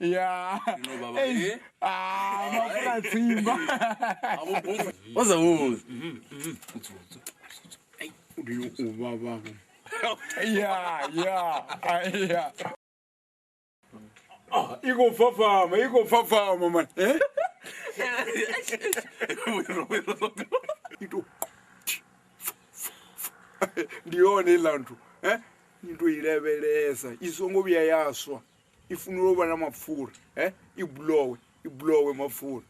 Yeah. Ah, Yeah, yeah, yeah. Ah, iko fafama man. Eh? Ndione lantu, eh? Into ilebelesa, isongo biya yaswa. Ifunula uba na mapfura, eh? Iblowe mapfura.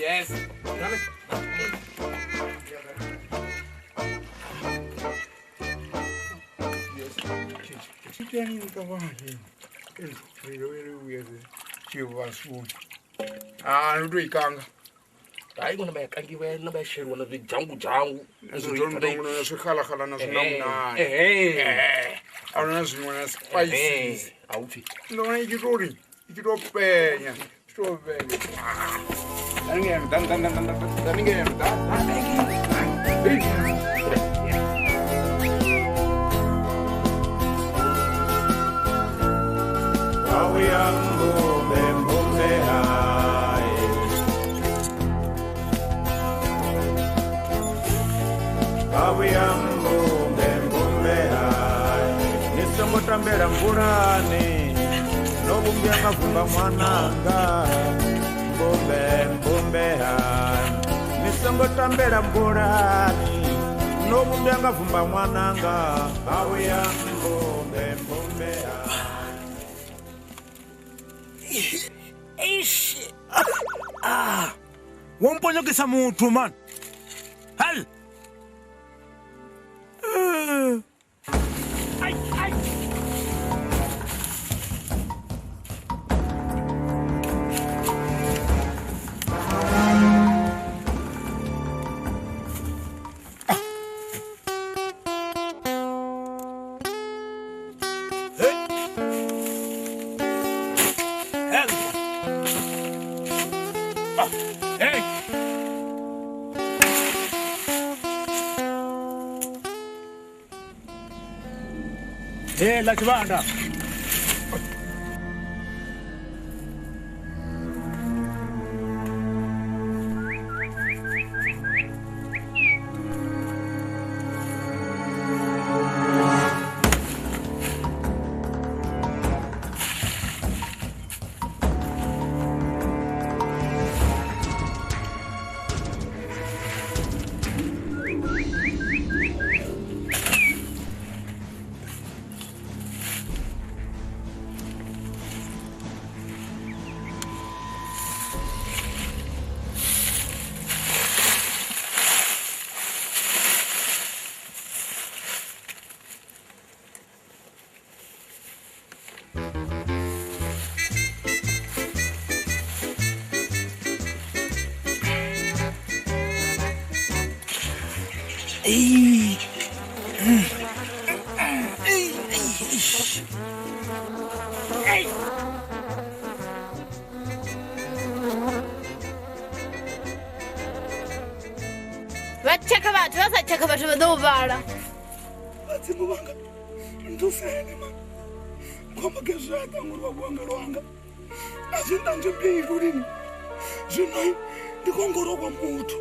Yes. Ah, no do ikanga. Hayi kona bayakangiwe na bayasheriwa na zwijangu jangu. Zwijangu zwikhalakhala na zwinamuna. Eh. Awuna zwinwe na spices. Awuphi. Ndona ikitori, ikitopenya, ikitopenya. Dan dan dan dan dan dan dan. Nisongotambela mvulani nobumbya kavumba mwananga mbumbe mbumbe hai nisongotambela mvulani nobumbya kavumba mwananga awiya mbumbe mbumbe hai. Eish ah womponyokisa muthu man hal. Ai, ai. Hey. Hey. Hey. Hey, la chivanda. Ei. Ei. Vha tshekha vhathu vha sa tshekha vhathu vha ḓo vhala. Vhadzimu vhanga nthuseni mani. Khombo ke zwa ṱanguri wa vhuongelo hanga. A zwi ndanzwe mbilu lini. Zwino ndi khou ngorwa muthu.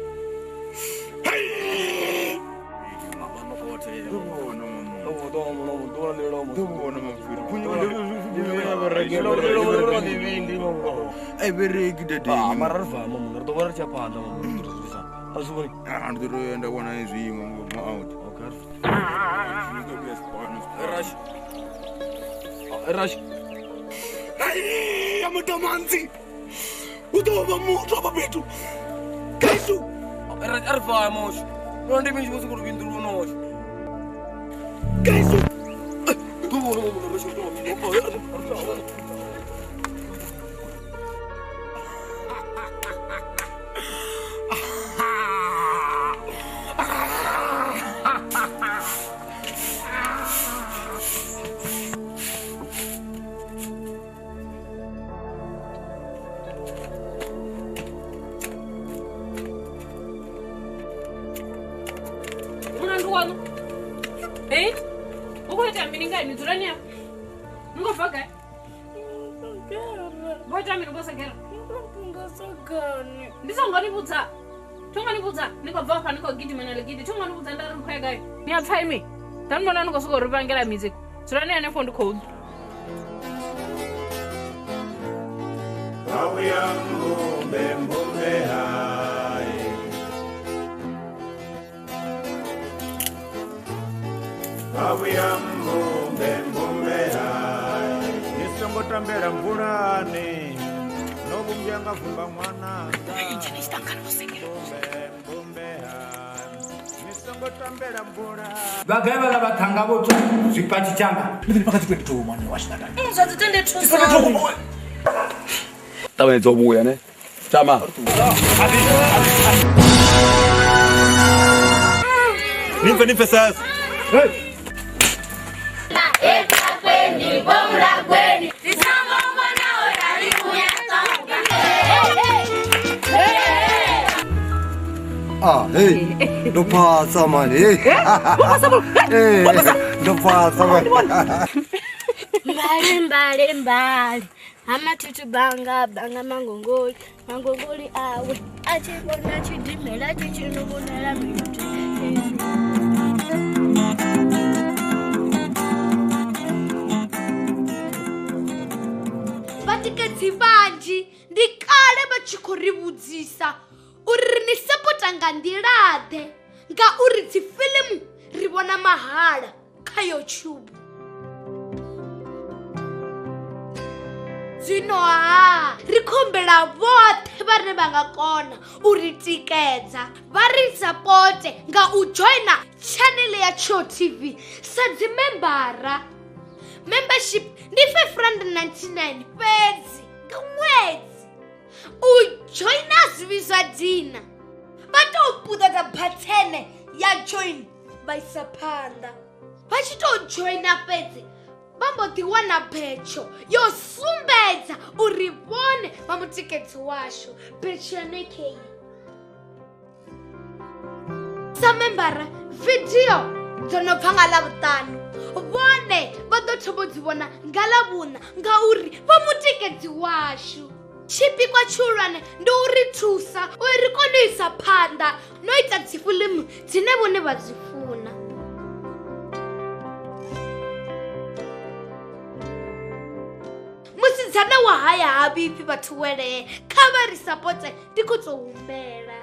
Vangela music. Dzulani hanefho ndi khou Ni songo tambela mvulani no vhumbya nga vumba ṅwananga. Vha gai vhaḽa vhaṱhanga vho tswa zwipatshi tshanga. Ndi pakati 22 mwana wa xinatani. Zwa dzi 22. Ṱavhanyedza u vhuya ne. Tama. Nimfe sasa. Hey. Ah, hey, ndo phatsa mani, hey. Hey, ndo phatsa mani. Mbali, mbali, mbali. Amathutu banga, banga mangongoli, mangongoli awe. Achibona chidimela chichinubonela miti. Vatikedzi vhanzhi ndi kale vha tshi khou ri vhudzisa uri ni sapota nga nḓila-ḓe ngauri dzi filimu ri vhona mahala kha YouTube. Zwino ha ri khombela vhoṱhe vhane vha nga kona u ri tikedza vha ri sapote nga u joina channel ya Tshiwo TV sa dzi membara. Membership ndi 599 fhedzi nga ṅwedzi. U joina zwi zwa dina vha tou puṱedza bathene ya join vha isa phanḓa. Vha tshi tou joina fhedzi vha mbo ḓi wana betsho yo sumbedza uri vhone vha mutikedzi washu. Betsho yone kei sa membara video dzo no bva nga Ḽavhuṱanu vhone vha ḓo thoma u dzi vhona nga Ḽavhuṋa ngauri vha mutikedzi washu. Tshipikwa tshihulwane ndi u ri thusa uri ri kone u isa phanḓa no ita dzi fiḽimu dzine vhone vha dzi funa. Musidzana wa haya ha vhifhi vhathu welee, kha vha ri sapote ndi khou tou humbela.